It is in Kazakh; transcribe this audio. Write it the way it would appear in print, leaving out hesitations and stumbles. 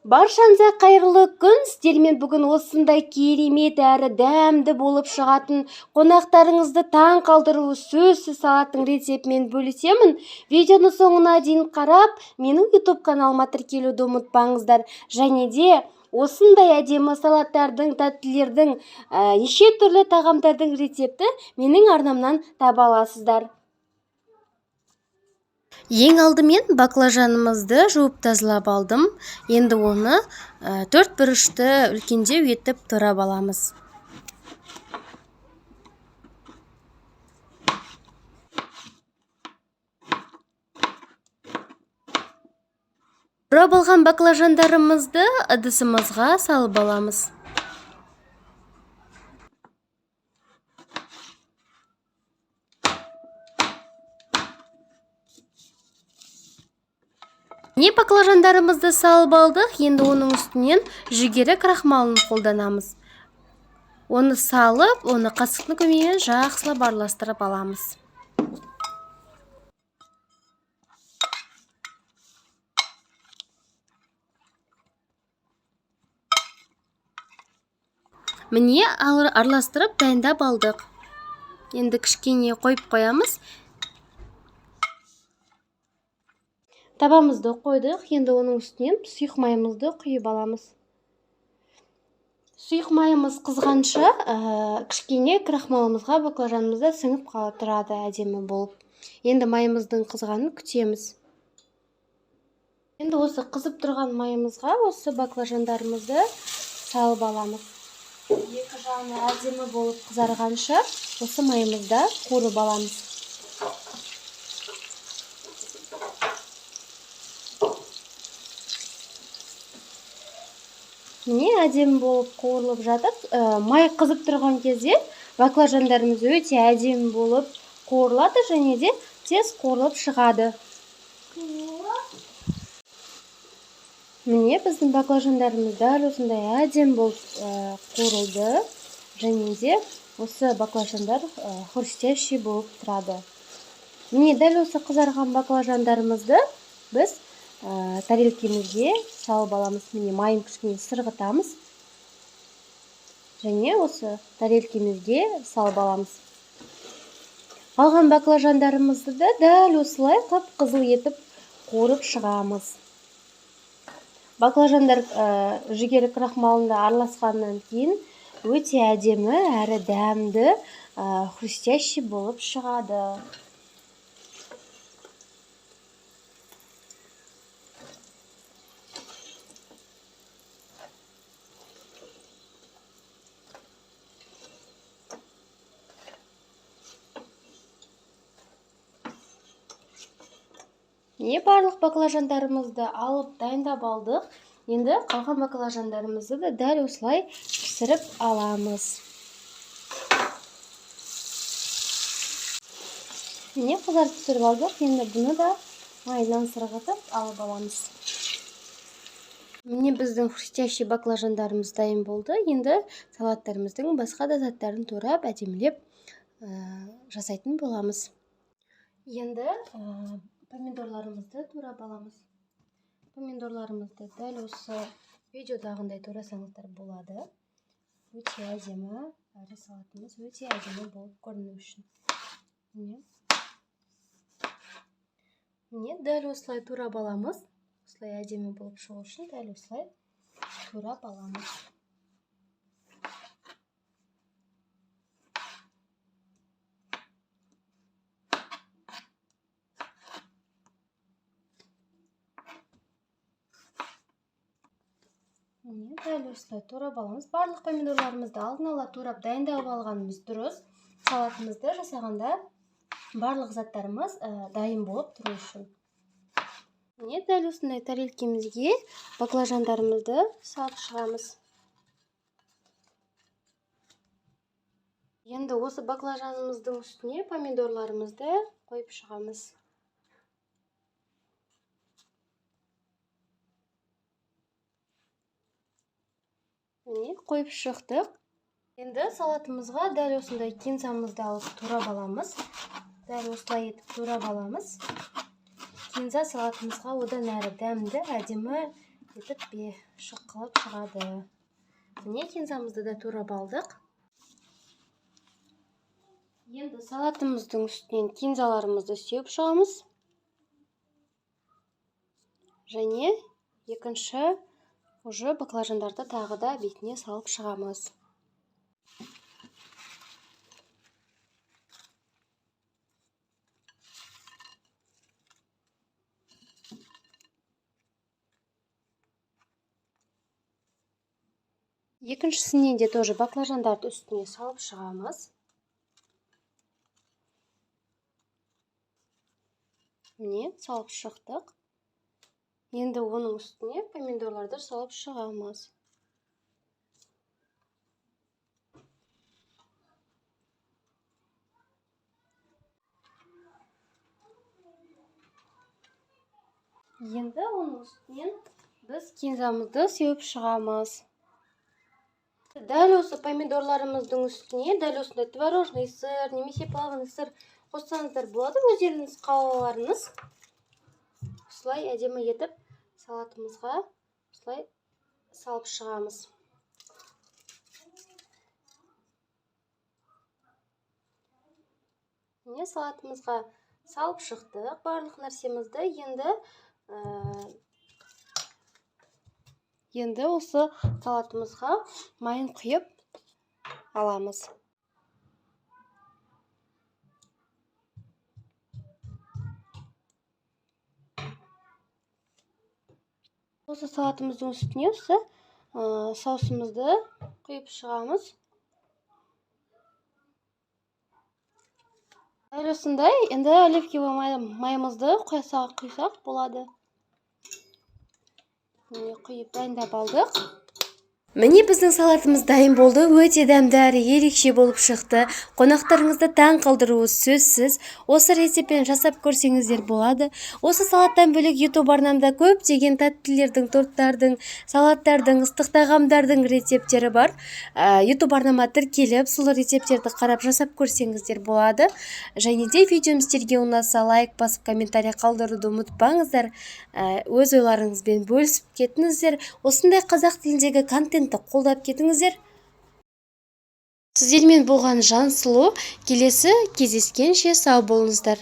Баршаңызға қайырлы күн! Сіздермен бүгін осындай керемет әрі дәмді болып шығатын, қонақтарыңызды таң қалдыруы сөзсіз салаттың рецептімен бөлісемін. Видеоны соңына дейін қарап, менің YouTube каналыма тіркелуді ұмытпаңыздар. Және де осындай әдемі салаттардың, тәттілердің, неше түрлі тағамдардың рецепті менің арнамнан таба аласыздар. Ең алдымен баклажанымызды жуып тазалап алдым. Енді оны төрт бұрышты үлкендеу етіп турап аламыз. Турап алған баклажандарымызды ыдысымызға салып аламыз. Не баклажандарымызды салып алдық, енді оның үстінен жүгері крахмалын қолданамыз. Оны салып, оны қасықтың көмегімен жақсылап араластырып аламыз. Міне араластырып дайындап алдық. Енді кішкене қойып қоямыз. Табамызды қойдық, енді оның үстінен сұйық майымызды құйып аламыз. Сұйық майымыз қызғанша, кішкене крахмалымызға баклажанымыз да сіңіп қала тұрады әдемі болып. Енді майымыздың қызғанын күтеміз. Енді осы қызып тұрған майымызға осы баклажандарымызды салып аламыз. Екі жағына әдемі болып қызарғанша осы майымызда қуырып аламыз. Міне әдемі болып қуырылып жатыр. Май қызып тұрған кезде баклажандарымыз өте әдемі болып қуырылады және де тез қуырылып шығады. Міне біздің баклажандарымыз дәл осындай әдемі болып қуырылды және де осы баклажандар хрустящий болып тұрады. Міне дәл осы қызарған баклажандарымызды біз тарелкемізге салып аламыз. Міне майын кішкене сырғытамыз және осы тарелкемізге салып аламыз. Қалған баклажандарымызды да дәл осылай қып-қызыл етіп қуырып шығамыз. Баклажандар жүгері крахмалында араласқаннан кейін өте әдемі әрі дәмді, хрустящий болып шығады. Міне барлық баклажандарымызды алып дайындап алдық. Енді қалған баклажандарымызды да дәл осылай пісіріп аламыз. Міне қызартып пісіріп алдық. Енді бұны да майынан сырғытып алып аламыз. Міне біздің хрустящий баклажандарымыз дайын болды. Енді салаттарымыздың басқа да заттарын турап әдемілеп жасайтын боламыз. Енді помидорларымызды турап аламыз. Помидорларымызды дәл осы видеодағындай турасаңыздар болады. Өте әдемі, әрі салатымыз өте әдемі болып көріну үшін. Міне. Міне дәл осылай турап аламыз. Осылай әдемі болып шығу үшін дәл осылай турап аламыз. Міне дәл осылай турап аламыз. Барлық помидорларымызды алдын ала турап дайындап алғанымыз дұрыс. Салатымызды жасағанда барлық заттарымыз дайын болып тұру үшін. Міне дәл осындай тарелкемізге баклажандарымызды салып шығамыз. Енді осы баклажанымыздың үстіне помидорларымызды қойып шығамыз. Міне қойып шықтық. Енді салатымызға дәл осындай кинзамызды алып турап аламыз. Дәл осылай етіп турап аламыз. Кинза салатымызға одан әрі дәмді, әдемі етіп шыққылап шығады. Міне, кинзамызды да турап алдық. Енді салатымыздың үстінен кинзаларымызды сеуіп шығамыз. Және екінші уже баклажандарды тағы да бетіне салып шығамыз. Екіншісінен де тоже баклажандарды үстіне салып шығамыз. Міне, салып шықтық. Енді оның үстіне помидорларды салып шығамыз. Енді оның үстінен біз кинзамызды сеуіп шығамыз. Дәл осы помидорларымыздың үстіне дәл осындай творожный сыр немесе плавленый сыр қоссаңыздар болады, өздеріңіз қалауларыңыз. Осылай әдемі етіп салатымызға осылай салып шығамыз. Міне, салатымызға салып шықтық барлық нәрсемізді. Енді осы салатымызға майын құйып аламыз. Осы салатымыздың үстіне осы соусымызды құйып шығамыз. Дәл осындай енді оливковый майымызды құйсақ болады. Міне, құйып дайындап алдық. Міне, біздің салатымыз дайын болды. Өте дәмді әрі ерекше болып шықты. Қонақтарыңызды таң қалдыруы сөзсіз. Осы рецептпен жасап көрсеңіздер болады. Осы салаттан бөлек YouTube арнамда көптеген тәттілердің, торттардың, салаттардың, ыстық тағамдардың рецепттері бар. YouTube арнама тіркеліп, сол рецепттерді қарап жасап көрсеңіздер болады. Және де видеом сіздерге ұнаса лайк басып, комментарий қалдыруды ұмытпаңыздар. Өз ойларыңызбен бөлісіп кетіңіздер. Осындай қазақ тіліндегі контентті қолдап кетіңіздер. Сіздермен болған Жансұлу. Келесі кездескенше сау болыңыздар.